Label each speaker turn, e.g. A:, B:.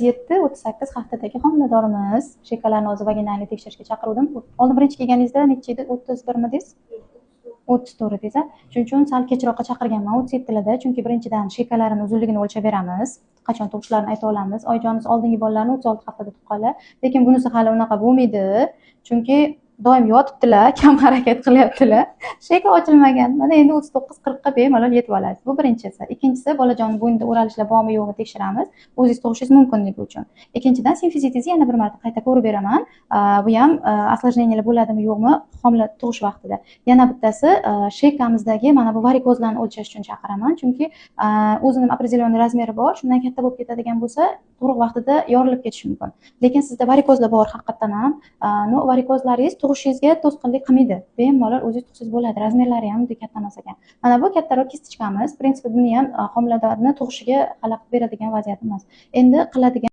A: 37-38 haftadagi homiladorimiz. Шейка larni o'zi vaginalniy tekshirishga chaqiruvdim. Oldin birinchi kelganingizda necha edi? 31midingiz? 34 edingiz, a? Shuning uchun sal kechroqqa chaqirganman, 37larda. Chunki birinchidan, шейка larini uzunligini o'lchab beramiz. Qachon tug'ishlarini ayta olamiz. Oyijoningiz oldingi bolalarini 36 haftada tuqqanlar. Lekin bunisi hali unaqa bo'lmaydi. Chunki doim yotibdilar, kam harakat qilyaptilar. Шейка ochilmagan. Mana endi 39-40 ga bemalol yetib olasiz. Bu birinchisi. Ikkinchisi, bolajonni bo'ynida o'ralishlar bormi, yo'qmi tekshiramiz. O'zingiz tug'ishingiz mumkinligi uchun. Ikkinchidan, simfizitingizni yana bir marta qayta ko'rib beraman. Bu ham осложнения lar bo'ladimi, yo'qmi homila tug'ish vaqtida. Yana bittasi, шейка mizdagi mana bu varikozlarni o'lchash uchun chaqiraman. Chunki o'zini определенный размер i bor. Shundan katta bo'lib ketadigan bo'lsa, tug'ruq vaqtida yorilib ketishi mumkin. Lekin sizda varikozlar bor haqiqatdan ham. Но varikozlaringiz tug'ishingizga to'sqinlik qilmaydi. Bemalol o'zingiz tug'sangiz bo'ladi. Размер lari ham juda katta emas ekan. Mana bu kattaroq кисточка miz. В принципе, buni ham homiladorni tug'ishiga xalaqit beradigan vaziyat emas. Endi qiladigan